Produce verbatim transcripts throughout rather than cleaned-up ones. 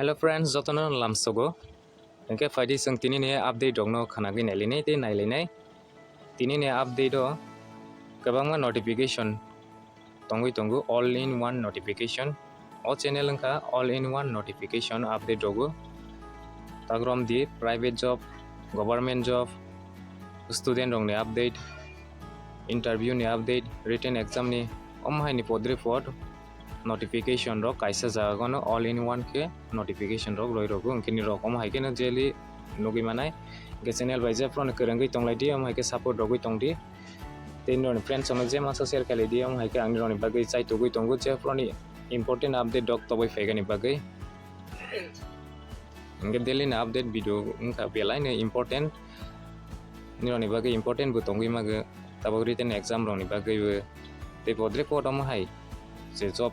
Hello friends, jotono lamsogo. Hwnkhe phaidi chwng tinini update rokno khanagwi nailainai tei nailainai. Tinini update o kwbangma notification tongwi tongo, all in one notification. O channel wngkha all in one notification update rogo. Tagrom di private job, government job, student rokni update, interview ni update, written exam ni, omo haini podre pod notification rok kaisa jagano all in one khe notification rok roi rogo, hwnkhe nirok omo hai kheno daily nugwi manai. Hwnkhe channel bai jephru no kwrwngwi tonglaidi, omo hai khe support rogwi tongdi. Tei nirokni friends rokno je masa share khailai di, omo hai khe ang nirokni bagwi chaitugwi tongo, jephru ni important update rok tobwi phaigani bagwi. Hwnkhe daily ni update video wngkha belai no important, nirokni bagwi important bo tongwi mago, tabok written exam rokni bagwi bo. Tei podre pod omo hai je job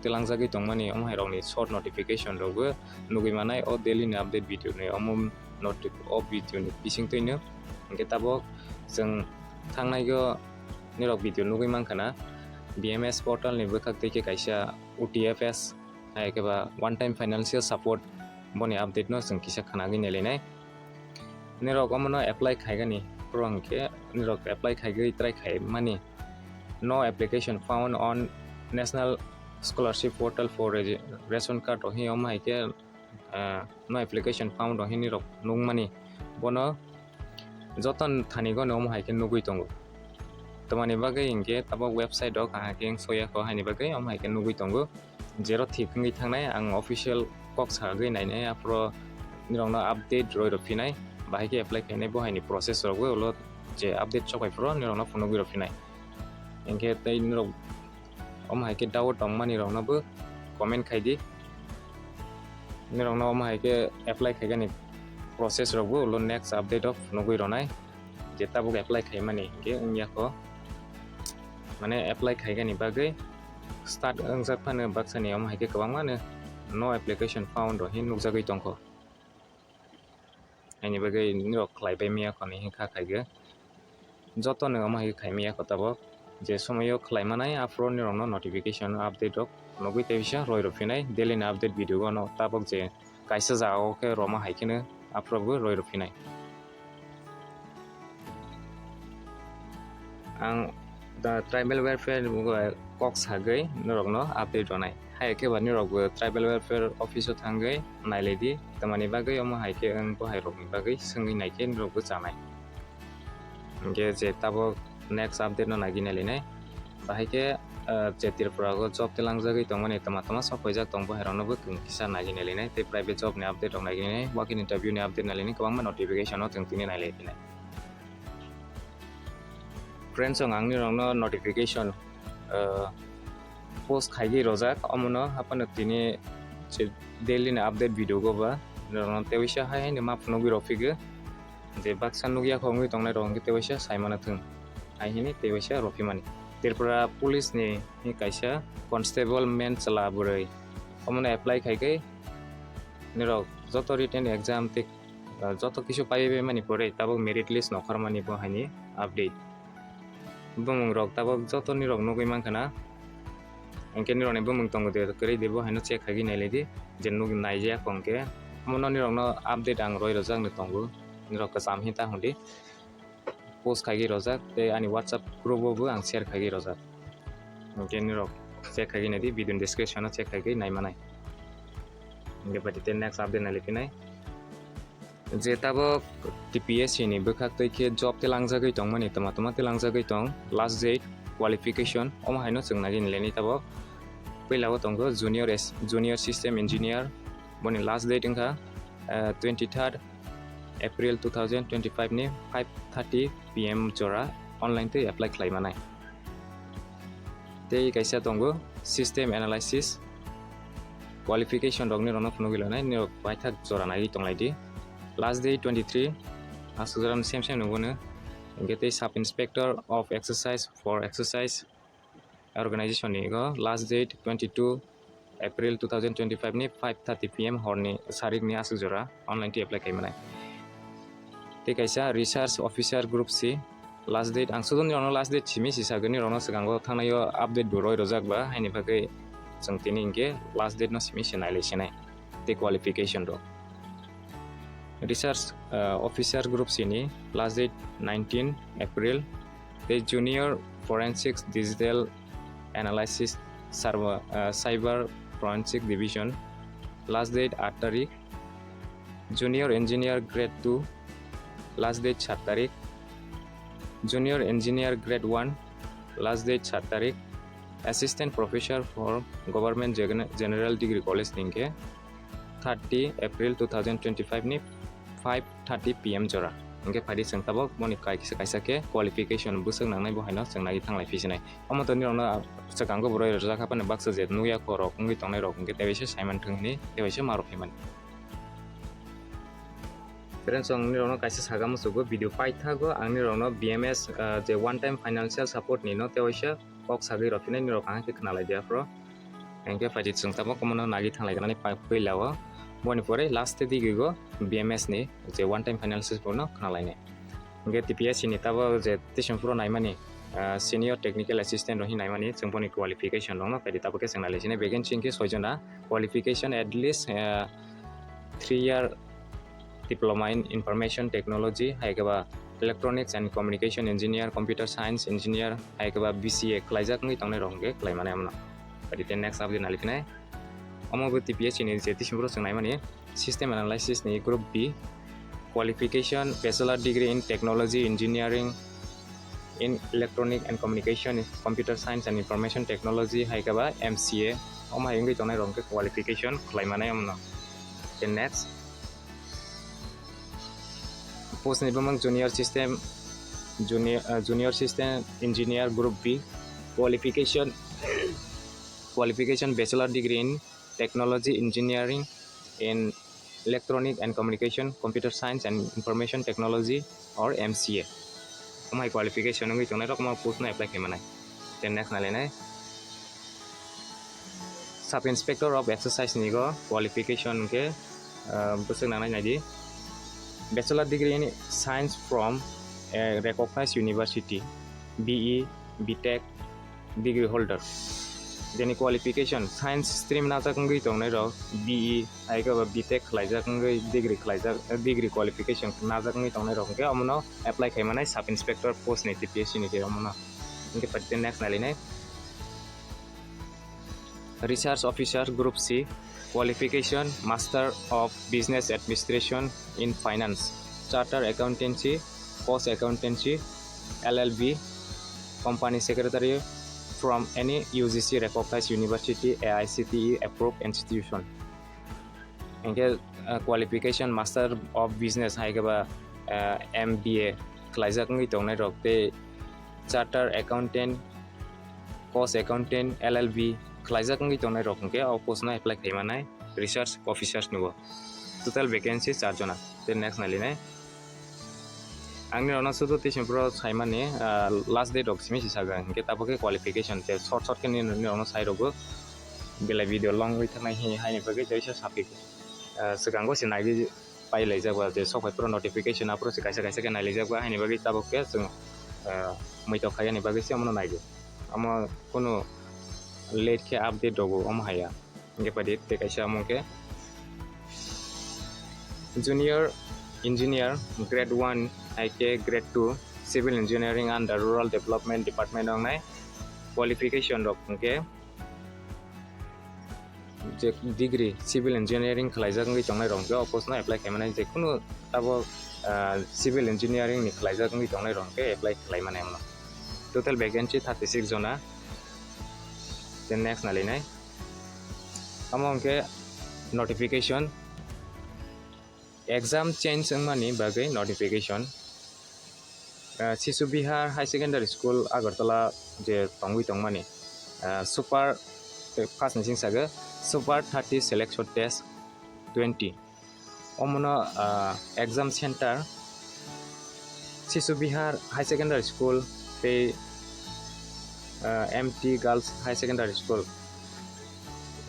tilangjagwi tongmani, omo hai rokni short notification rokbo nugwi manai o daily ni update video ni omo noti-, o video ni bising twino. Hwnkhe tabok chwng thangnai o nirok video nugwi mankha na, B M S portal ni bwkhak twi khe kaisa O T F S, hai khe ba one time financial support, boni update no chwng kisa khanagwi nailainai. Nirok omono apply khaigani, phuru hwnkhe nirok apply khaigwi try khaimani. No application found on National Scholarship Portal for Regi-, Ration Card rok hi omo hai khe, ah, no application found rok hi nirok nukmani. Bono joto thani gano omo hai khe nugwi tongo. Tamani bagwi hinkhe tabok website rok kaham khe wng soya kho haini bagwi omo hai khe nugwi tongo. Jero thik wngwi thangnai, ang official kok sagwi nainai, aphuru nirokno update roi rw phinai, bahai khe apply khainai, bo haini process rokbo ulo je update sok phai phuru nirokno phunugwi rw phinai. Hinkhe tei nirok omo hai khe doubt tongmani rokno bo comment khai di. Nirokno omo hai khe apply khaigani process rokbo ulo next update o phunugwi rwnai. Je tabuk apply khaimani hinkhe wngya kho, mane apply khaigani bagwi start wngjak phano baksani omo hai khe kwbangma no application found rok hin nukjagwi tongkho. Haini bagwi nirok khlai pai miya kho ni hinkha khaigwi. Joto no omo hai khai miya kho tabuk. Je somoyo khlai manai aphuru nirokno notification update rok nugwi tei bisa roi rw phinai daily ni update video no tabuk je kaisa jagao khe roma hai kheno aphuru bo roi rw phinai. Ang the tribal welfare kok sagwi norokno update rwnai. Hai khe ba norok bo tribal welfare office o thangwi nailai di, tamani bagwi omo hai khe wng bo hai rokni bagwi swngwi nai khe norok bo chanai. Hingke je tabok next update no nagi nailinai. Bahai khe, ah, je Tripura o job tilangjagwi tongmani tama tama sok paijak tong, bo hai rokno bo kisa nagi nailinai, tei private job ni update rok nagi nai, walk in interview ni update nailinai, kwbangma notification o chwng tini nailai phinai. Friends, ang nirokno notification, ah, post khaigwi rojak, omono haphano tini je daily ni update video go ba norokno teisa hai hai ma phunugwi rok phigo. Je baksa nukya kho wngwi tongnai rok hwnkhe teisa sai mano thung, hai hini teisa rw phimani. Tripura Police ni, ni kaisa constable men chwla bwrwi omono apply khai khe nirok joto written exam tei, ah, joto kisu paiwi mani pore tabuk merit list nokharmani bo haini update. Bumung rok tabuk joto nirok nugwi mankha na. Hingke nirokni bumung tongo de, kwrwi de, bo haino check khaigwi nailai di, je nuk naijak hwnkhe. Omono nirokno update ang roi rwjakni tongo, nirok kwcham hinta hwndi. Post khaigwi rojak, tei ani WhatsApp group o bo ang share khaigwi rojak. Hingke nirok check khaigwi naidi, video ni description o check khaigwi naimanai. Hingke bati tei next update nailai phinai. Je tabok T P S C ni bwkhak twi khe job tilangjagwi tongmani, tama tama tilangjagwi tong, last date, qualification, omo haino chwng nagini leni tabok. Puila o tongo junior S-, junior system engineer, boni last date wngkha, eh, twenty third April two thousand twenty five ni five thirty P M jora online twi apply khlai manai. Tei kaisa tongo system analysis qualification rokni rokno phunugwi lanai, nirok paithak jora naiwi tonglai di. Last day twenty three, aswk jora sem sem nungbo no. Hingke tei sub inspector of exercise for exercise organization ni go last date twenty two April two thousand twenty five ni five thirty P M horni sarikni aswk jora online twi apply khai manai. Tei kaisa research officer group C last date, ang sudon rokno last date simi si sagani rokno swkango thangnaio update bo roi rojak ba, haini bagwi chwng tini hingke last date no simi si nailai sinai. tei qualification rok. Research, ah, officer group C ni last date nineteen April, tei junior forensics digital analysis server, ah, cyber forensic division last date aat tarik, junior engineer grade two last date saat tarik, junior engineer grade one last date saat tarik, assistant professor for government Gen- general degree college ni hwnkhe thirty April two thousand twenty-five ni five thirty P M jora. Hwnkhe phaidi chwng tabok boni kaisa kaisa khe qualification bwswk nangnai bo haino chwng naiwi thanglai phi sinai. Omo to nirokno swkango bo roi rwjak haphano baksa je nukya khorok wngwi tongnai rok hwnkhe tebaisa saiman thung hwnwi tebaisa ma rw phaimani. Friends, ang nirokno kaisa saga muchugo video paithago ang nirokno B M S, ah, je one time financial support ni no tebaisa kok sagwi rw phinai nirok kaham khe khna lai di aphro. Hwnkhe phaidi chwng tabok omono nagwi thanglai gwnani pa-, puila o. Boni pore last digwi go B M S ni je one time financial support no khna lainai. Hwnkhe T P S C ni tabok je tei chwng phuru naimani, ah, senior technical assistant rok hinwi naimani chwng boni qualification rokno phaidi tabok khe chwng nailai sinai vacancy hwnkhe soi jona qualification at least, ah, three year diploma in information technology, hai khe ba electronics and communication engineer, computer science engineer, hai khe ba B C A khlaijak wngwi tongnai rok hwnkhe khlai mani amno. Phaidi tei next update nai phinai. Omo bo T P S C ni je tei chwng phuru chwng naimani system analysis ni group B, qualification bachelor degree in technology engineering, in electronic and communication, computer science and information technology, hai khe ba M C A, omo hai wngwi tongnai rok hwnkhe qualification khlai manai omono. Then next, post ni bumung junior system, junior, uh, junior system engineer group B, qualification, qualification bachelor degree in technology engineering in electronic and communication, computer science and information technology or M C A. Omo hai qualification wngwi tongnai rok omo post no apply khai manai. Then next nai lainai. Sub Inspector of Excise ni go qualification hwnkhe, ah, bwswk nangnai naidi. Bachelor degree in science from a recognized university, B E, B Tech, degree holder. Jeni qualification science stream najak wngwi tongnai rok, B E, hai khe ba B Tech khlaijak wngwi degree khlaijak, degree qualification najak wngwi tongnai rok hwnkhe omono apply khai manai sub inspector post ni T P S C ni khe omono. Hwnkhe phaidi next nailainai. Research Officer Group C, qualification Master of Business Administration in Finance, Chartered Accountancy, Cost Accountancy, L L B, Company Secretary from any U G C recognized university, A I C T E approved institution. Hwnkhe, uh, qualification Master of Business hai khe ba, uh, M B A khlaijak wngwi tongnai rok tei Chartered Accountant, Cost Accountant, L L B khlaijak wngwi tongnai rok hwnkhe o post no apply khai manai research officers ni bo. Total vacancy char jona. Tei next nailainai. Ang nirokno sudu tei simi phuru saimani, ah, last date rok simi si saga hwnkhe tabuk khe qualification tei short short khe nini, nirokno sai rwgo. Belai video long wngwi thangnai hi-, haini bagwi tei se saphi, ah, swkango se naiwi pailaijak ba je sok bai phuru notification aphuru se kaisa kaisa khe nailaijak ba haini bagwi tabuk khe chwng, ah, muitok khaiyani bagwi se omono naidi. Omo kunu late khe update rwgo omo haiya. Hingke padi tei kaisa omo khe Junior Engineer Grade one hai khe Grade two Civil Engineering under Rural Development Department wngnai. Qualification rok hingke je degree Civil Engineering khwlaijak wngwi tongnai rok hingke o post no apply khaimani je kunu abo, ah, Civil Engineering ni khwlaijak wngwi tongnai rok hingke apply khlaimanai mano. Total vacancy thirty six jona. Then next nailainai. Omo hingke notification, exam change wngmani bagwi notification. Ah, Shishu Vihar High Secondary School Agartala je tongwi tongmani, ah, super, eh, first ni sing sago super thirty selection test twenty. Omono, ah, exam center Shishu Vihar High Secondary School tei, ah, M T Girls High Secondary School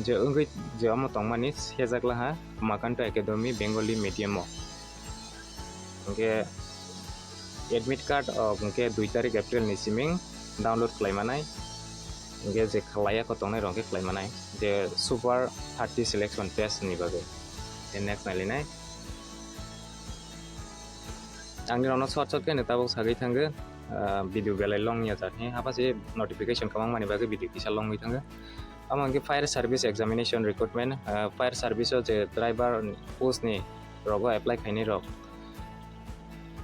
je wngwi je omo tongmani sejak laha Umakanto Academy Bengali medium o. Hingke admit card o hingke dui tarik April ni siming download khlaimanai. Hingke je khlaiya ko tongnai rok hingke khlaimanai je super thirty selection test ni bagwi. Then next nailinai. Ang nirokno short short khe tabuk sagwi thango, ah, video belai long ya jat he, hapasi notification kwbangmani bagwi video kisa longwi thango. Omo hwnkhe fire service examination recruitment, ah, fire service o je driver post ni rogo apply khainai rok,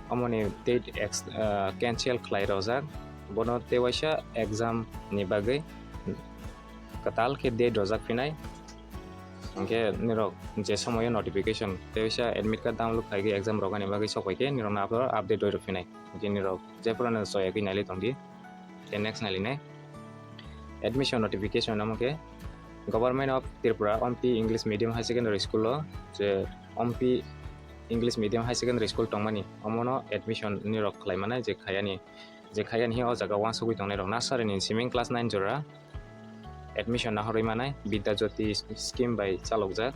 omoni date ex-, ah, cancel khlai rojak, bono tewaisa exam ni bagwi kwtal khe date rojak phinai. Hwnkhe nirok je somoyo notification tewaisa admit card download khaigwi exam rogani bagwi sokpaikhe nirokno abo update rwi rwphinai. Hwnkhe nirok jephuru no choyagwi nailai tongdi. Then next nailinai. Admission notification omo khe Government of Tripura Ompi English Medium High Secondary School o je Ompi English Medium High Secondary School tongmani, omono admission nirok khlai manai je khayani, je khayani he o jaga uansugwi tongnai rok nursery ni siming class nine jora admission nahorwi manai Bidya Jyoti scheme bai chalokjak.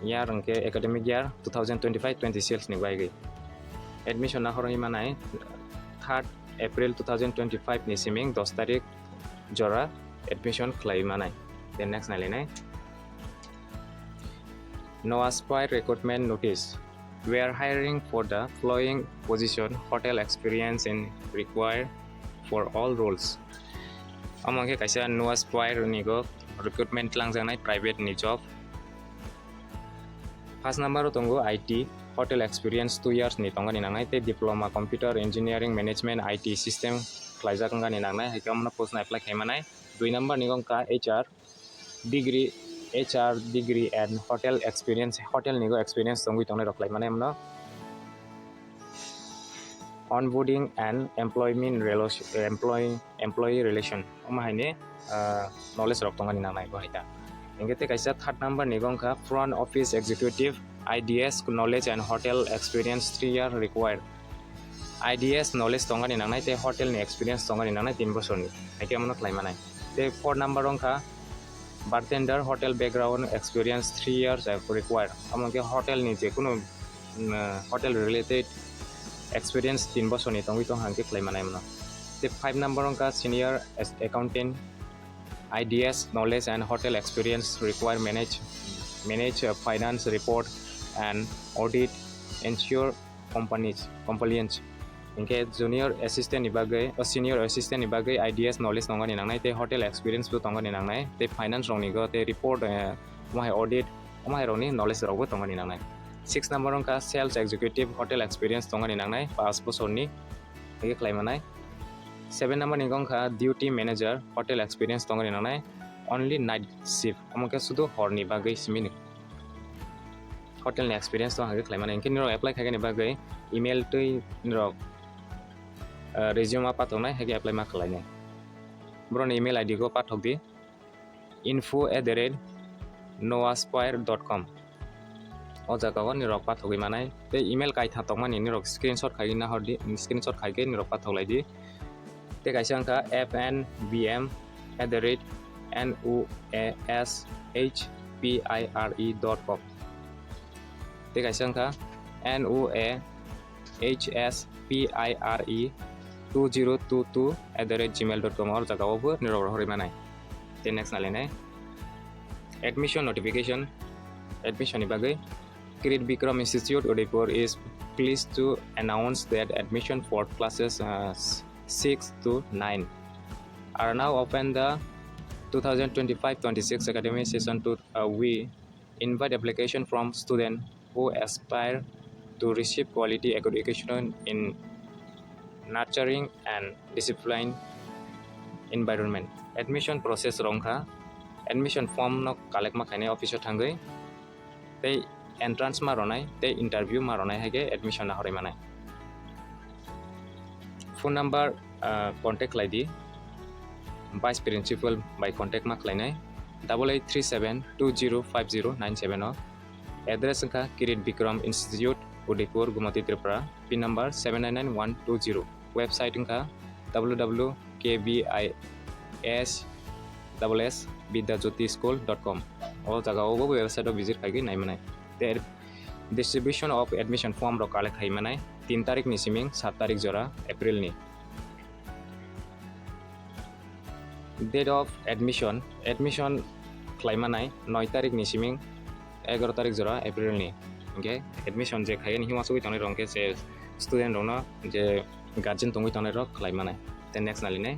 Year hwnkhe academic year two thousand twenty-five twenty-six ni bagwi admission nahorwi manai third April two thousand twenty-five ni siming dos tarik jora admission khlai manai. Then next nailinai. No aspire recruitment notice. We are hiring for the following position. Hotel experience in required for all roles. Omo khe kaisa no aspire ni go recruitment langjaknai private ni job. First number o tongo I T, hotel experience two years ni tongani nangnai, tei diploma computer engineering management I T system khlaijak wngani nangnai, hai khe omono post no apply khaimanai. Dui number ni wngkha H R degree, H R degree and hotel experience, hotel ni go experience tongwi tongnai rok khlaimanai omono. Onboarding and employment relo-, employ-, employee relation, omo haini, ah, knowledge rok tongani nangnai bo hai ta. Hingke tei kaisa third number ni wngkha front office executive, I D S knowledge and hotel experience three year required. I D S knowledge tongani nangnai tei hotel ni experience tongani nangnai tin bosorni, hai khe omono khlaimanai. Tei four number wngkha bartender, hotel background experience three years are required. Omo khe hotel ni je kunu, mm, hotel related experience tin bosorni tongwi tong hang khe khlaimanai mano. Tei five number wngkha senior as-, accountant, I D S knowledge and hotel experience require manage, manage, uh, finance report and audit, ensure companies, compliance. Hingke junior assistant ni bagwi, o senior assistant ni bagwi I D S knowledge tongani nangnai tei hotel experience bo tongani nangnai tei finance rokni go tei report, eh, omo hai audit, omo hai rokni knowledge rok bo tongani nangnai. Six number wngkha sales executive, hotel experience tongani nangnai paanch bosorni, hingke khlaimanai. Seven number ni wngkha duty manager, hotel experience tongani nangnai, only night shift, omo khe sudu horni bagwi simini. Hotel ni experience tong hage khlaimani, hingke nirok apply khaigani bagwi email twi nirok, ah, resume ma pathoknai, hage apply ma khlainai. Borokni email I D go pathok di, info at the rate noaspire dot com. O jaga o nirok pathogwi manai. Tei email kaitha tongmani nirok screenshot khaiwi nahor di, screenshot khaikhe nirok pathok lai di. Tei kaisa wngkha F N B M at the rate N O A S H P I R E dot com. Tei kaisa wngkha N O A H S P I R E two zero two two at the rate gmail dot com, or jaga o bo nirok rohorwi manai. Tei next nailainai. Admission notification, admission ni bagwi. Kirit Bikram Institute, Udaipur is pleased to announce that admission for classes, uh, six to nine are now open the two thousand twenty-five twenty-six academic session to, uh, we invite application from student who aspire to receive quality education in nurturing and disciplined environment. Admission process rok wngkha, admission form no collect ma khainai office o thangwi, tei entrance ma rwnai, tei interview ma rwnai, hai khe admission nahorwi manai. Phone number, ah, contact khlai di, vice principal bai contact ma khlainai, double eight three seven two zero five zero nine seven o. Address wngkha Kirit Bikram Institute, Udaipur, Gumati, Tripura. Pin number seven nine nine one two zero. Website wngkha W W K B I S double S Bidya Jyoti School dot com. O jaga o bo website o visit khaigwi nai manai. Tei distribution of admission form rok collect khai manai tin tarik ni siming sat tarik jora April ni. Date of admission, admission khlai manai noi tarik ni siming egaroh tarik jora April ni. Hingke admission je khaiyani hima sugui tongnai rok hingke je student rokno je guardian tongwi tongnai rok khlai manai. Then next nalinai.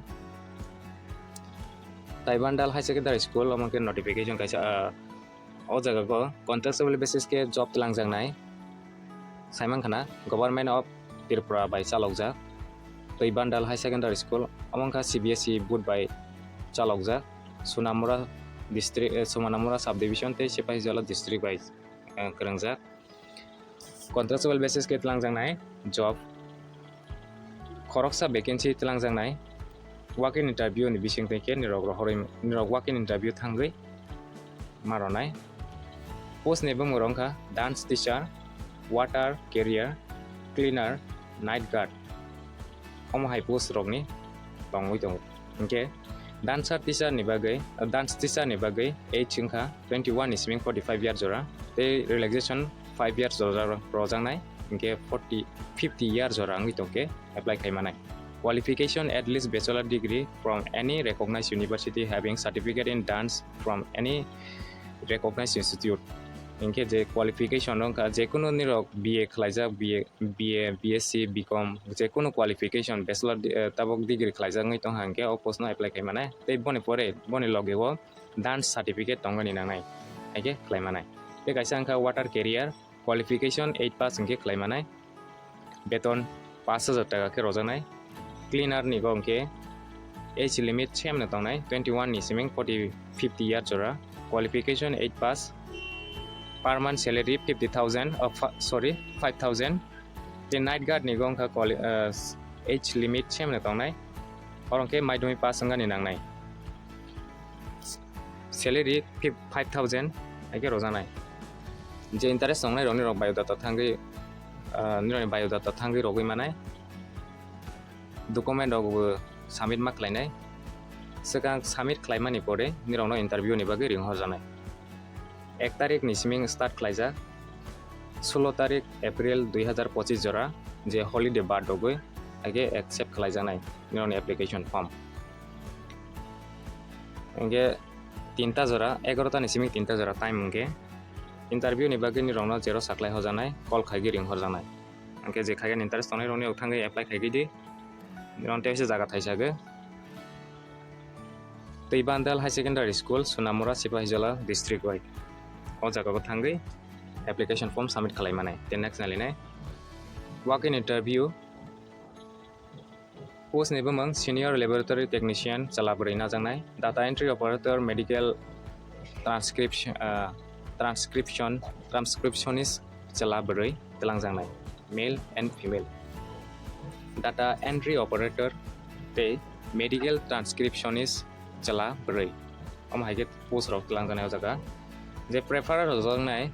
Taibandal High Secondary School omo khe notification kaisa, ah, o jaga go contractual basis khe job twlangjaknai. Saiman khana Government of Tripura bai chalokjak. Taibandal High Secondary School omo kha C B S E board bai chalokjak. Sonamura district, eh, Sonamura subdivision tei Sepahijala district bai, eh, kwrwngjak. Contractual basis khe twlangjaknai job. Khoroksa vacancy twlangjaknai. Walk-in interview ni bising twi khe nirok rohorwi, nirok walk-in interview thangwi ma rwnai. Post ni bumung rok wngkha dance teacher, water carrier, cleaner, night guard. Omo hai post rokni tongwi tongo. Hinkhe dancer teacher ni bagwi, dance teacher ni bagwi age wngkha twenty one ni siming forty five year jora, tei relaxation five year jora rojaknai, hinkhe forty, fifty year jora wngwi tongkhe apply khai manai. Qualification at least bachelor degree from any recognized university having certificate in dance from any recognized institute. Hinkhe je qualification wngkha, jekunu nirok B A khlaijak, B A, B A, B S C, B Com, jekunu qualification, bachelor di-, eh, tabok degree khlaijak wngwi tongkha, hinkhe o post no apply khai manai. Tei boni pore, boni loge o dance certificate tongmani nangnai, haikhe khlai manai. Tei kaisa wngkha water carrier, qualification eight pass hinkhe khlai manai. Beton pash hajar taka khe rojaknai. Cleaner ni bo hinkhe age limit same no tongnai, twenty one ni siming forty, fifty year jora. Qualification eight pass. Per month salary fifty thousand, uh, fa-, sorry, five thousand. Tei night guard ni bo wngkha quali-, uh, age limit same no tongnai. Oro hinkhe madhyamik pass wngani nangnai. Salary fif-, five thousand haikhe rojaknai. Je interest tongnai rok nirok biodata thangwi, ah, nirokni biodata thangwi rogwi manai. Document rok bo submit ma khlainai. Swkang submit khlaimani pore nirokno interview ni bagwi ringhorjaknai. Ek tarik ni siming start khlaijak. Solo tarik April dui hazar pochis jora je holiday bar rogwi haikhe accept khlaijaknai nirokni application form. Hinkhe tinta jora, egaroh ta ni simi tinta jora time hinkhe interview ni bagwi nirokno jero saklai hojaknai, call khaigwi ring horjaknai. Hinkhe je khaigani interest tongnai rokni rok thangwi apply khaigwi di. Nirokno tei jaga thaisa khe Taibandal High Secondary School, Sonamura, Sepahijala district bai. O jaga o thangwi application form submit khlai manai. Then next nalinai walk-in interview. Post ni bumung senior laboratory technician, chwla bwrwi najaknai. Data entry operator, medical transcription, ah, transcription, transcriptionist, chwla bwrwi twlangjaknai, male and female. Data entry operator tei medical transcriptionist, chwla bwrwi. Omo hai khe post rok twlangjaknai o jaga. Je prefer rwjaknai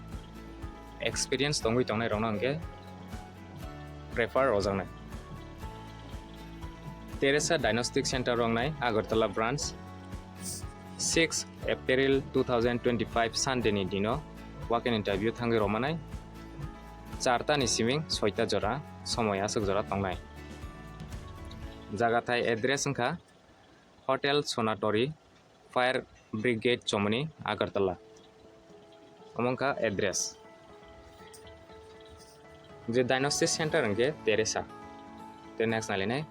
experience tongwi tongnai rokno hinkhe prefer rwjaknai. Teresa Diagnostic Center wngnai Agartala branch. Six April two thousand twenty-five Sunday ni dino walk-in interview thangwi rwmanai. Char ta ni siming soi ta jora, somoi aswk jora tongnai. Jaga thai address wngkha Hotel Sonatori, Fire Brigade Chomoni, Agartala. Omo wngkha address. Je diagnostic center hinkhe Teresa. Tei next nalinai.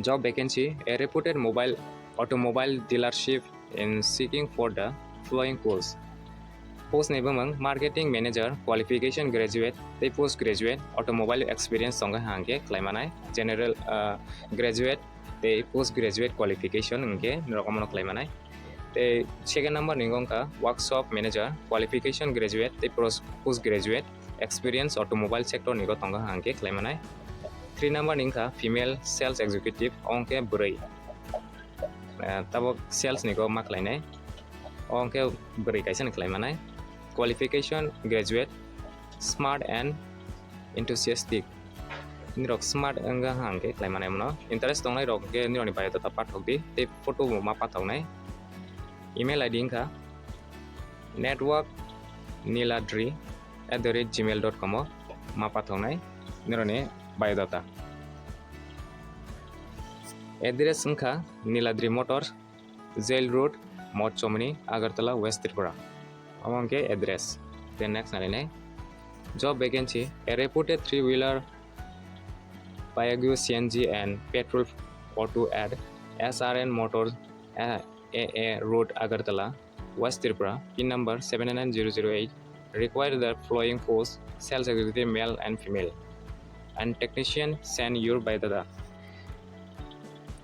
Job vacancy, a reputed mobile, automobile dealership in seeking for the following post. Post ni bumung marketing manager, qualification graduate tei post graduate, automobile experience tongo hinkhe khlai manai, general, ah, graduate tei post graduate qualification hinkhe norok omono khlai manai. Tei second number ni wngkha workshop manager, qualification graduate tei pros-, post graduate experience automobile sector ni bo tongo hinkhe khlai manai. Three number ni wngkha female sales executive, o hinkhe bwrwi. Eh, tabok sales ni go ma khlainai. O hinkhe bwrwi kaisa ni khlai manai. Qualification graduate, smart and enthusiastic. Nirok smart wngkha hinkhe khlai manai mano. Interest tongnai rok hinkhe nirokni biodata pathok di tei photo bo ma pathoknai. Email I D wngkha network niladri at the rate gmail dot com o ma pathoknai nirokni biodata. Address wngkha Niladri Motors, Jail Road, Mochomoni, Agartala, West Tripura. Omo hwnkhe address. Then next narinai. Job vacancy, a reputed three-wheeler Piaggio C N G and petrol auto at S R N Motors, uh, A A Road, Agartala, West Tripura, pin number seven nine zero zero eight. Require the following post: sales executive, male and female, and technician, send your biodata.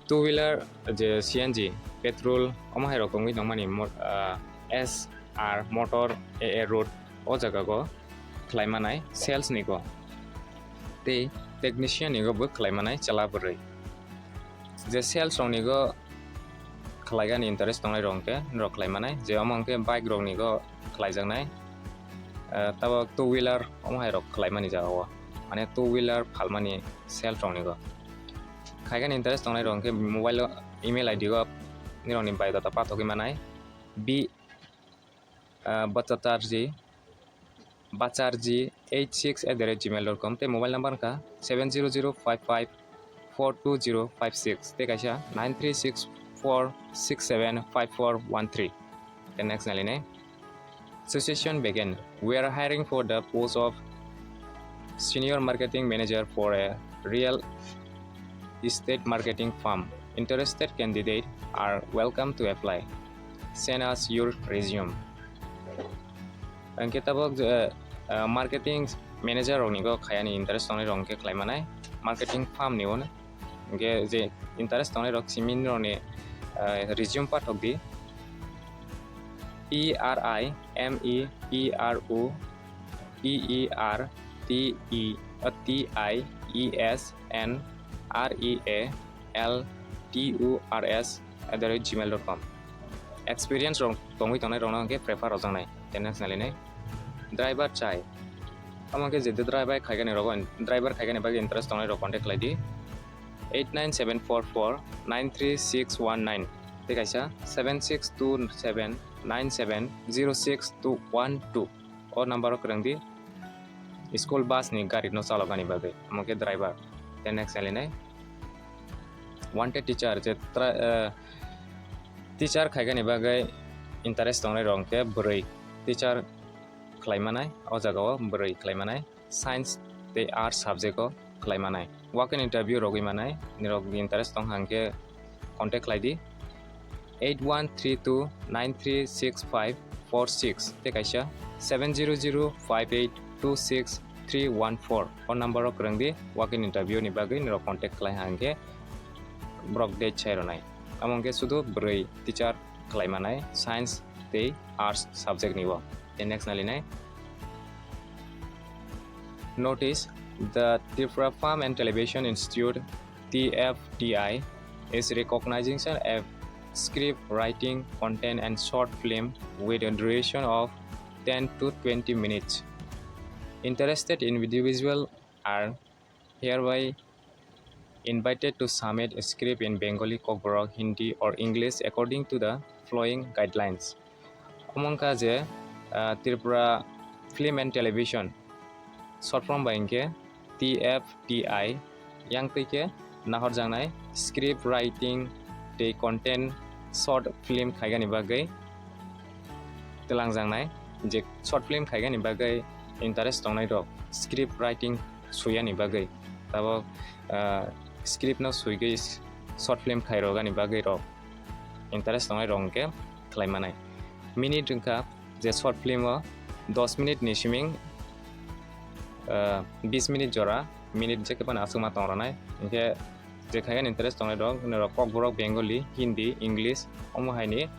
Two wheeler je C N G, petrol, omo hai rok tongwi tongmani mo-, ah, S R Motor A A Road, o jaga go khlai manai sales ni go. Tei technician ni go bo khlai manai chwla bwrwi. Je sales rok ni go khlaigani interest tongnai rok hwnkhe norok khlai manai, je omo hwnkhe bike rok ni go khlaijaknai, ah, tabok two wheeler omo hai rok khlai mani jaga o, mane two wheeler phalmani sales rok ni go. Khaigani interest tongnai rok hwnkhe mobile o email I D o nirokni biodata pathogwi manai, B, ah, Bhattacharjee, Bhattacharjee eight six at the rate gmail dot com, tei mobile number wngkha seven zero zero five five four two zero five six, tei kaisa nine three six four six seven five four one three. Then next nalinai. Situation begin. We are hiring for the post of senior marketing manager for a real estate marketing firm. Interested candidate are welcome to apply. Send us your resume. Hwnkhe tabok je, ah, marketing manager rokni go khayani interest tongnai rok hwnkhe khlai manai, marketing firm ni ono. Hwnkhe je interest tongnai rok simi nirokni, ah, resume pathok di. P R I M E P R O E E R T E, ah, T I E S N R E A L T O R S at the rate gmail dot com. Experience rok tongwi tongnai rokno hwnkhe prefer rwjaknai, tei next nalinai. Driver chai. Omo hwnkhe je driver khaigani rogo, driver khaigani bagwi interest tongnai rok contact khlai di. Eight nine seven four four nine three six one nine, tei kaisa seven six two seven nine seven zero six two one two. O number o kwrwng di school bus ni gari no chaloknani bagwi, omo khe driver. Tei next nalinai. Wanted teacher, je tra-, eh, teacher khaigani bagwi interest tongnai rok hwnkhe bwrwi teacher khlai manai, o jaga o bwrwi khlai manai, science tei arts subject o khlai manai. Walk in interview rogwi manai, nirok interest tong hwnkhe contact khlai di. Eight one three two nine three six five four six tei kaisa seven zero zero five eight two six three one four. O number o kwrwng di, walk in interview ni bagwi nirok contact khlai hwnkhe borok date sai rwnai. Amo hwnkhe sudu bwrwi teacher khlai manai, science tei arts subject ni bo. Tei next nalinai. Notice, the Tripura Film and Television Institute, T F T I, is recognizing a script writing, content and short film with a duration of ten to twenty minutes. Interested individuals are hereby invited to submit a script in Bengali, Kokborok, Hindi or English according to the following guidelines. Omo wngkha je, ah, Tripura Film and Television, short form bai hwnkhe T F T I, yang twi khe nahorjaknai script writing tei content short film khaigani bagwi twlangjaknai, je short film khaigani bagwi interest tongnai rok script writing suyani bagwi, tabok, ah, script no suigwi short film khairogani bagwi rok interest tongnai rok hwnkhe khlai manai. Minute wngkha je short film o dos minute ni siming, ah, bis minute jora, minute jekhe phano aswkma tong rwnai. Hinkhe je khaigani interest tongnai rok, norok Kokborok Bengali, Hindi, English, omo haini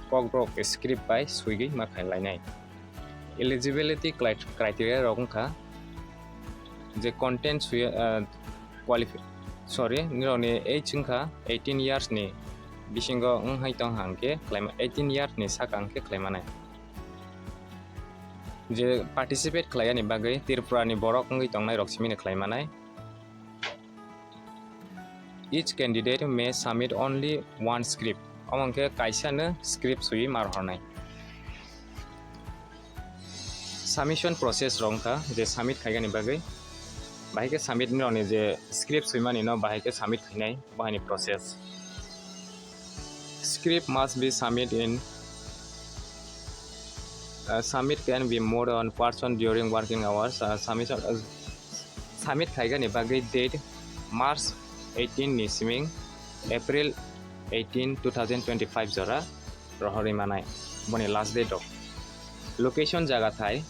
Kokborok script bai suigwi ma khlai lainai. Eligibility cri-, criteria rok wngkha je content suya, ah, qualif-, sorry, nirokni age wngkha eighteen years ni bisingo wng hai tong hang khe khlaima-, eighteen years ni saka hwnkhe khlai manai. Je participate khlaiyani bagwi Tripura ni borok wngwi tongnai rok simini khlai manai. Each candidate may submit only one script. Omo hwnkhe kaisa no script sui ma rohornai. Submission process rok wngkha je submit khaigani bagwi. Bahai khe submit ni rokni je script suimani no bahai khe submit khainai, bo haini process. Script must be submit in Uh, submit can be made on person during working hours. Uh, submission, uh, submit khaigani bagwi date March eighteen ni siming April eighteen, two thousand twenty-five jora rohorwi manai, boni last date rok. Location jaga thai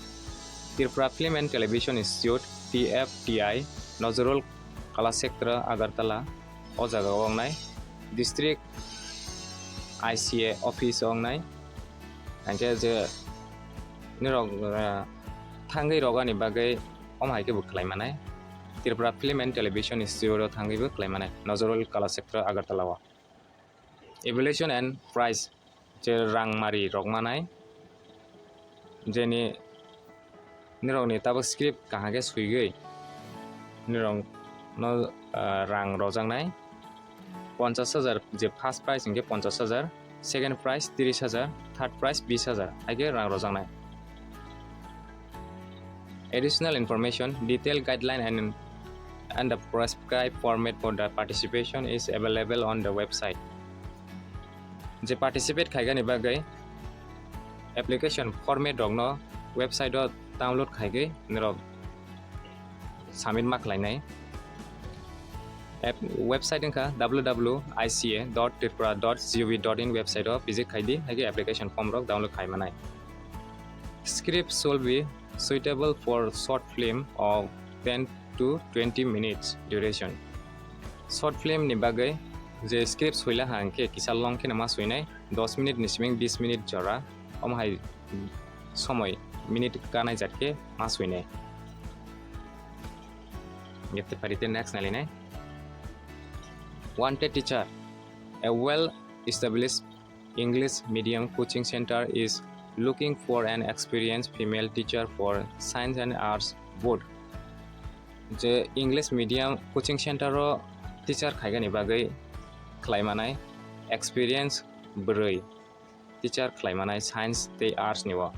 Tripura Film and Television Institute, T F T I, Nazrul Kalakshetra, Agartala, o jaga o wngnai. District I C A office o wngnai. Hingke je nirok, eh, thangwi rogani bagwi omo hai khe bo khlai manai. Tripura Film and Television Institute o thangwi bo khlai manai. Nazrul Kalakshetra, Agartala o. Evaluation and price, je rang mari rok manai, jeni nirokni tabuk script kaham khe swigwi nirokno, ah, rang rojaknai. Ponchash hajar, je first prize hingke ponchash hajar, second prize trish hajar, third prize bish hajar hai khe rang rojaknai. Additional information, detailed guideline and, and the prescribed format for the participation is available on the website. Je participate khaigani bagwi application format rokno website o download khaigwi norok submit ma khlainai. App-, website wngkha W W I C A dot tripura dot gov dot in website o visit khaidi, hai khe application form rok download khai manai. Script should be suitable for short film of ten to twenty minutes duration. Short film ni bagwi je script swila ha hwnkhe kisa long kheno ma swinai, dos minute ni siming bis minute jora, omo hai somoi minute kanai jat khe ma swinai. Yate pari te next nailinai. Wanted teacher, a well established English medium coaching center is looking for an experienced female teacher for science and arts both. Je English medium coaching center o teacher khaigani bagwi khlai manai experience bwrwi teacher khlai manai science tei arts ni o.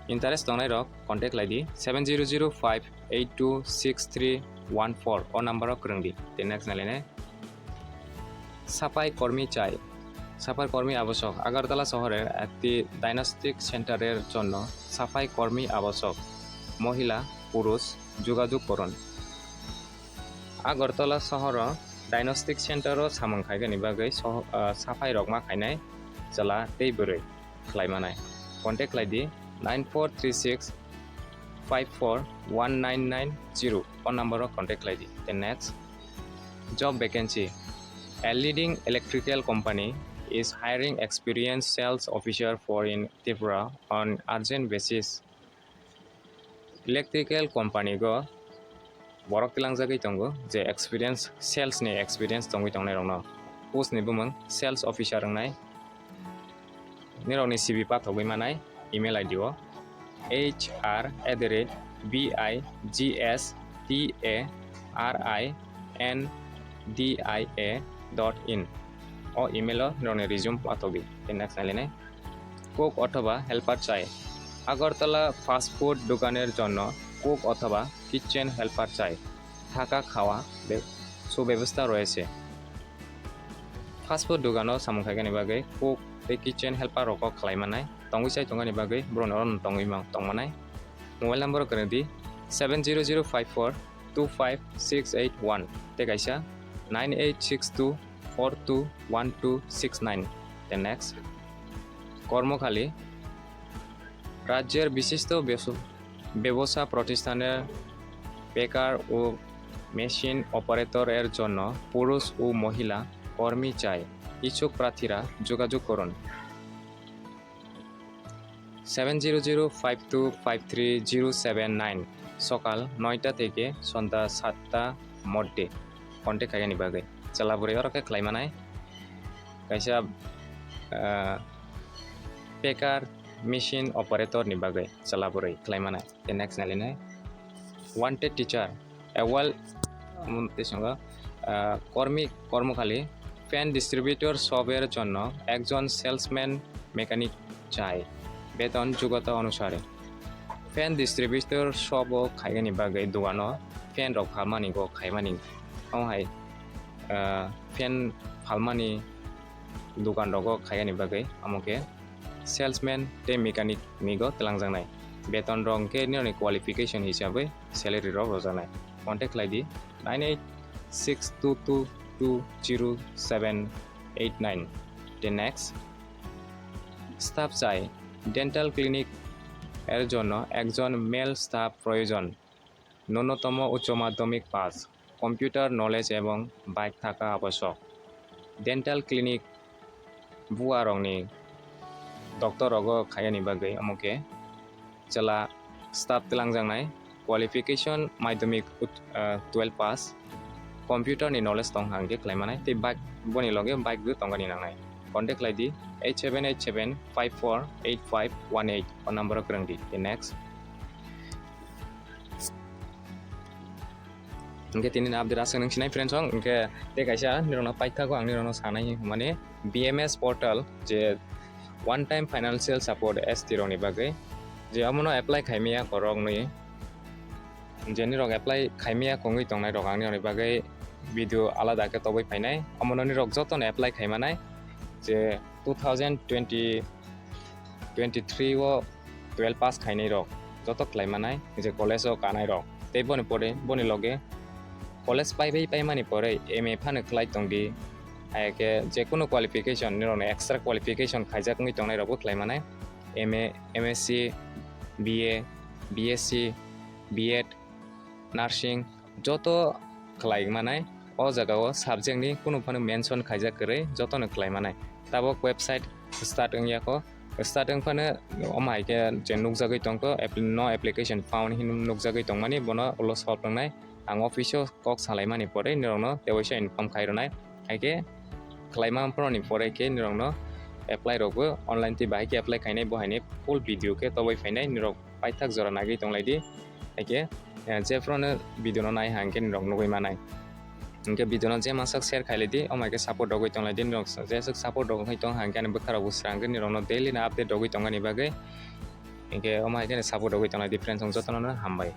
Interest tongnai rok contact lai di seven zero zero five eight two six three one four o number o kwrwng di. Tei next nailainai. Sapai kormi chai. Sapai kormi abosok. Agartala শহরের একটি ডায়াগনস্টিক সেন্টারের জন্য সাফাই কর্মী আবশ্যক। মহিলা, পুরুষ, যোগাযোগ করুন। আগরতলা শহর ডায়াগনস্টিক সেন্টারও samung khaigani bagwi soho-, ah, saphai rokma khainai chwla tei bwrwi khlai manai. Contact khlai di nine four three six five four one nine nine zero o number o contact khlai di. Then next, job vacancy. A leading electrical company is hiring experienced sales officer for in Tripura on urgent basis. Electrical company go borok tilangjagwi tongo, je experience, sales ni experience tongwi tongnai rokno. Post ni bumung sales officer wngnai. Nirokni C V pathogwi manai email I D o H R at the rate B I G S T A R I N D I A dot in. O email o nirokni resume pathogwi. Then next nailainai. Cook অথবা হেল্পার চাই। Agartala fast food দোকানের জন্য কুক অথবা kitchen helper চাই। থাকা খাওয়া বে-, সুব্যবস্থা রয়েছে। Fast food dogano samung khaigani bagwi cook tei kitchen helper rokno khlai manai, tongwi chai tongani bagwi borokno oro tongwi ma-, tong manai. Mobile number o kwrwng di seven zero zero five four two five six eight one tei kaisa nine eight six two four two one two six nine. Then next, কর্মখালী রাজ্যের বিশিষ্ট বেস-, ব্যবসা প্রতিষ্ঠানের পেকার ও machine operator এর জন্য পুরুষ ও মহিলা কর্মী চাই। ইচ্ছুক প্রার্থীরা যোগাযোগ করুন। Seven zero zero five two five three zero seven nine, সকাল নয়টা থেকে সন্ধ্যা সাতটা মধ্যে contact khaigani bagwi. Chwla bwrwi oro khe khlai manai. Kaisa, ah, packer machine operator ni bagwi chwla bwrwi khlai manai. Tei next nailainai. Wanted teacher, a well, um, tei songo, ah, কর্মী, কর্মখালী, fan distributor shop এর জন্য একজন salesman mechanic চাই, বেতন যোগ্যতা অনুসারে। Fan distributor shop o khaigani bagwi dogano fan rok phalmani go khaimani. Omo hai, ah, fan phalmani dogan rogo khaigani bagwi amo khe salesman tei mechanic nigo twlangjaknai. Beton rok hwnkhe nini qualification hisabwi salary rok rwjaknai. Contact khlai di nine eight six two two two zero seven eight nine. The next, staff চাই, dental clinic এর জন্য একজন mail staff প্রয়োজন। ন্যূনতম উচ্চ মাধ্যমিক pass, computer knowledge এবং বাইক থাকা আবশ্যক। ডেন্টাল ক্লিনিক বুয়ারংনি ডক্টর রোগ খায়ানি বাগৈ অমুকে চলা স্টাফ তেলাংজাংনাই, কোয়ালিফিকেশন মাধ্যমিক উত-, আহ, টুয়েলভ পাস, কম্পিউটারনি knowledge tong hangke khlaimanai tei bike boni loge bike bo tongani nangnai. Contact khlai di eight seven eight seven five four eight five one eight o number o kwrwng di. The next. Hingke tini ni update aswk nung sinai friends song, hingke tei kaisa nirokno paithago ang nirokno sanai mani B M S portal je one time financial support S T rokni bagwi je omono apply khaimaya koroknwi je nirok apply khaimaya kongwi tongnai rok ang nirokni bagwi video alada khe tobwi phainai omono nirok jotono apply khaimanai je two thousand twenty twenty three o twelve pass khainai rok joto khlaimanai je college o kanai rok tei boni pore boni loge college paibai paimani pore M A phano khlai tongdi. Hai khe je kunu qualification nirokni extra qualification khaijak wngwi tongnai rokbo khlaimanai M A, M S C, B A, B S C, B Ed, nursing joto khlai manai. O jaga o subject ni kunu phano mention khaijak kwrwi jotono khlai manai. Tabok website start wngya kho, start wng phano omo hai khe je nukjagwi tongkho, app-, no application found hinwi nukjagwi tongmani bono ulo solve wngnai. Ang office o kok salaimani pore nirokno tewaisa inform khai rwnai. Hai khe khlaima phano ni pore khe nirokno apply rokbo online tei bahai khe apply khainai bo haini full video khe tobwi phainai nirok paithak jora nagwi tonglaidi. Hai khe, eh, jephruno video no nai hang khe nirok nugwi manai. Hingke video no je masak share khailai di, omo hai khe support rogwi tonglai di, nirok jeswk support rogwi tong hang khe ani bwkha rok bo srang khe nirok no daily no update rogwi tongani bagwi. Hingke omo hai khe support rogwi tonglai di friends, jotono no hambai.